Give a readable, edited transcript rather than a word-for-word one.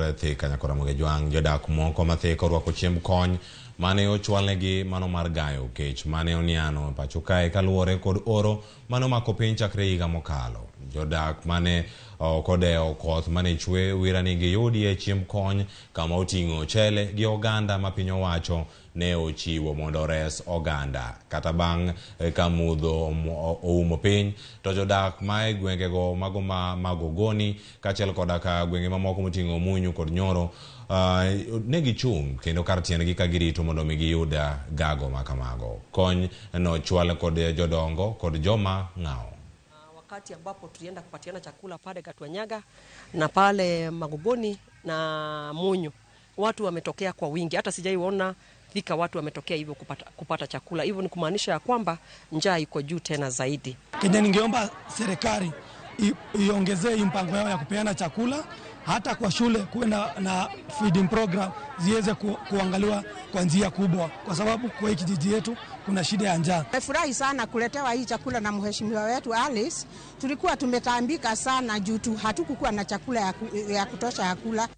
Timore Thika nyakora Jwang'. Jodak moko ma Thika orwako chiemb kony mane ochwalnegi mano mar gayo kech mane oniano pacho kae kaluwore kod oro mane omako piny chakre higa mokalo. Jodak mane ok odewo koth mane chwe wira ni giyudie chiemb kony kama oting'o ochele gi oganda ma piny owacho ne ochiwo mondo ores oganda. Kata bang' ka mudho oumo piny to jodak ma e gwengego mago ma Magogoni kaachiel koda ka gwenge mamoko moting'o Munyu kod Nyoro ne gichung' kendo kar tiendgi ka girito mondo mi giyud gago ma kamago. Kony nochwal kod jodongo kod joma ng'awo. Wakati ambapo tulienda kupatiana chakula pale Gatwanyaga na pale Magogoni na Munyu, watu wametokea kwa wingi, hata sijaiona Thika watu wametokea hivyo kupata chakula. Hivyo ni kumaanisha ya kwamba njaa iko juu tena zaidi. Kenya, ningeomba serikali iongezee mpango yao ya kupeana chakula hata kwa shule kuwe na feeding program ziweze kuangaliwa kwa njia kubwa, kwa sababu kwa hii kijiji yetu kuna shida ya njaa. Nimefurahi sana kuletewa hii chakula na mheshimiwa wetu Alice. Tulikuwa tumetaabika sana juu tu hatukukuwa na chakula ya kutosha ya kula.